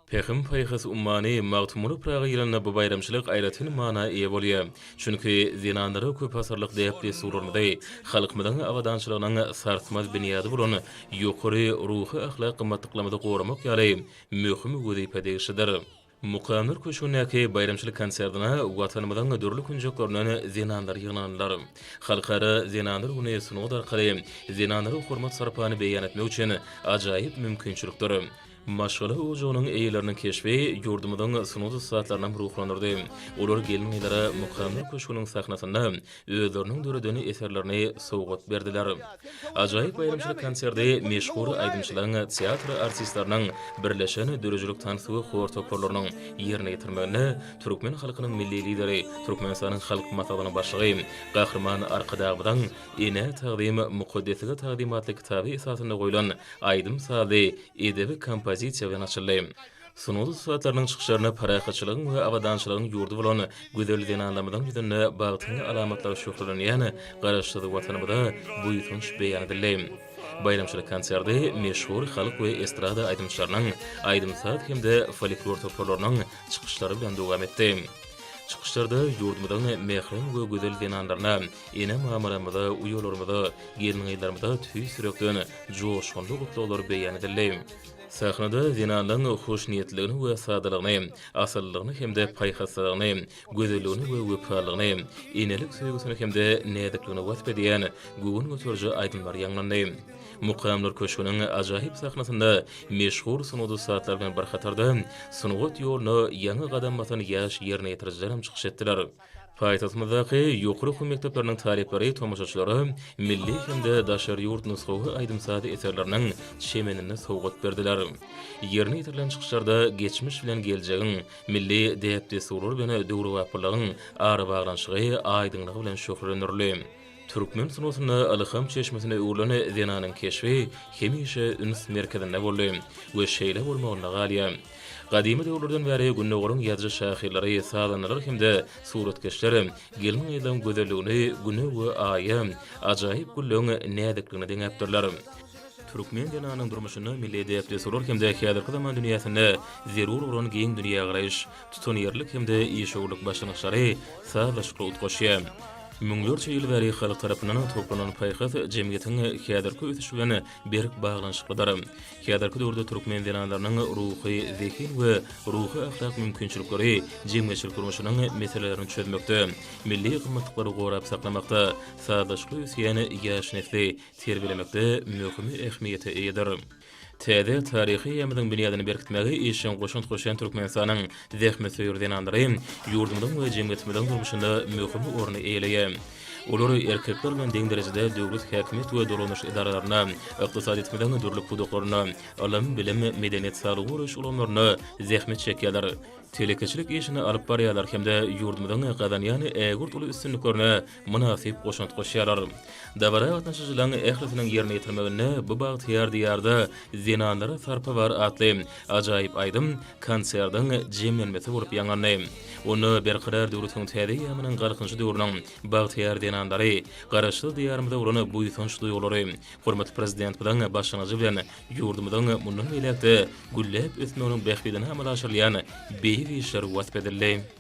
Pähim-paýhas ummany Magtymguly Pyragy ýylynda bu baýramçylyk aýratyn mana eýe bolýar. Çünki zenanlara köpasyrlyk däp-dessurlarymyzy, halkymyzyň abadançylygynyň sarsmaz binýady bolan ýokary ruhy-ahlak gymmatlyklarymyzy goramak ýaly möhüm wezipe degişlidir. Mukamlar köşgündäki baýramçylyk konserdine Watanymyzyň dürli künjeklerinden zenanlar ýygnandylar. Halkara zenanlar güni sungat arkaly zenanlara hormat-sarpany beýan etmek üçin ajaýyp mümkinçilikdir. Maşgala ojagynyň eýeleriniň keşbi ýurdumyzyň sungat ussatlarynam ruhlandyrdy. Olar gelin-gyzlara Mukamlar köşgüniň sahnasynda özleriniň döreden eserlerini sowgat berdiler. Ajaýyp baýramçylyk konserti meşhur aýdymçylaryň, teatr artistleriniň birleşen döredijilik tans we hor toparlarynyň ýerine ýetirmeginde türkmen halkynyň Milli Lideri, Türkmenistanyň Halk Maslahatynyň Başlygy Gahryman Arkadagymyzyň Enä tagzym, mukaddeslige tagzym atly kitaby esasynda goýlan aýdym-sazly edebi kompozisiýa bilen açyldy. Sungat ussatlarynyň çykyşlarynda parahatçylygyň we abadançylygyň ýurdy bolan gözel zenanlarymyzyň ýüzünde bagtyň alamatlary şöhlelenýän Garaşsyz Watanymyza buýsanç beýan edildi. Baýramçylyk konserti meşhur halk we estrada aýdymçylarynyň, aýdym-saz hem-de folklor toparlarynyň çykyşlary bilen dowam etdi. Çykyşlarda ýurdumyzyň mährem we gözel zenanlaryna, ene-mamalarymyza, uýalarymyza, gelin-gyzlarymyza tüýs ýürekden joşgunly gutlaglar beýan edildi. Sahnada zenanlaryň hoşniýetliligini we sadalygyny, asyllylygyny hem-de paýhaslylygyny, gözelligini we wepalylygyny, enelik söýgüsini hem-de näzikligini wasp edýän göwün göteriji aýdymlar ýaňlandy. Mukamlar köşgüniň ajaýyp sahnasynda meşhur sungat ussatlary bilen bir hatarda sungat ýoluna ýaňy gadam basan ýaş ýerine ýetirijiler hem çykyş etdiler. Paýtagtymyzdaky ýokary okuw mekdepleriniň talyplary tomaşaçylara milli hem-de daşary ýurt nusgawy aýdym-saz eserleriniň çemenini sowgat berdiler. Ýerine ýetirilen çykyşlarda geçmiş bilen geljegiň, milli däp-dessurlar bilen döwrebaplylygyň arabaglanyşygy aýdyňlygy bilen şöhlelendirildi. Türkmen sungatynda ylham çeşmesine öwrülen zenanyň keşbi hemişe üns merkezinde boldy we şeýle bolmagynda galýar. Gadymy döwürlerden bäri Gündogaryň ýazyjy-şahyrlary, sazandalary hem-de suratkeşler gelin-gyzlaryň gözelligini Güne we Aýa, ajaýyp gülleň näzikligine deňäpdirler. Türkmen zenanynyň durmuşynda milli däp-dessurlar hem-de häzirki zaman dünýäsinde zerur bolan giň dünýägaraýyş, tutanýerlilik hem-de işewürlik başlangyçlary sazlaşykly utgaşýar. Müňlerçe ýyl bäri halk tarapyndan toplanan paýhas jemgyýetiň häzirki ösüşi bilen berk baglanyşyklydyr. Häzirki döwürde türkmen zenanlarynyň ruhy zehin we ruhy-ahlak mümkinçilikleri jemgyýetçilik durmuşynyň meselelerini çözmekde, milli gymmatlyklary gorap saklamakda, sazlaşykly ösýän ýaş nesli terbiýelemekde möhüm ähmiýete eýedir. Täze taryhy eýýamymyzyň binýadyny berkitmäge işjeň goşant goşýan Türkmenistanyň zähmetsöýer zenanlary ýurdumyzyň we jemgyýetimiziň durmuşynda möhüm orny eýeleýär. Olar erkekler bilen deň derejede döwlet häkimiýet we dolanyş edaralarynda, ykdysadyýetimiziň dürli pudaklarynda, ylym, bilim, medeniýet, saglygy goraýyş ulgamlarynda zähmet çekýärler, telekeçilik işini alyp barýarlar hem-de ýurdumyzyň gazanýan ägirt uly üstünliklerine mynasyp goşant goşýarlar. Dabara gatnaşyjylaryň ählisiniň ýerine ýetirmeginde Bu bagtyýar Diýarda zenanlara sarpa bar atly ajaýyp aýdym konsertiň jemlenmesi bolup ýaňlandy. Onda Berkarar döwletiň täze eýýamynyň Galkynyşy döwrüniň bagtyýar zenanlary, Garaşsyz Diýarymyza bolan buýsanç duýgulary, hormatly Prezidentimiziň başlangyjy bilen ýurdumyzyň mundan beýläk-de gülläp ösmeginiň bähbidine amala aşyrylýan beýik işler wasp edildi.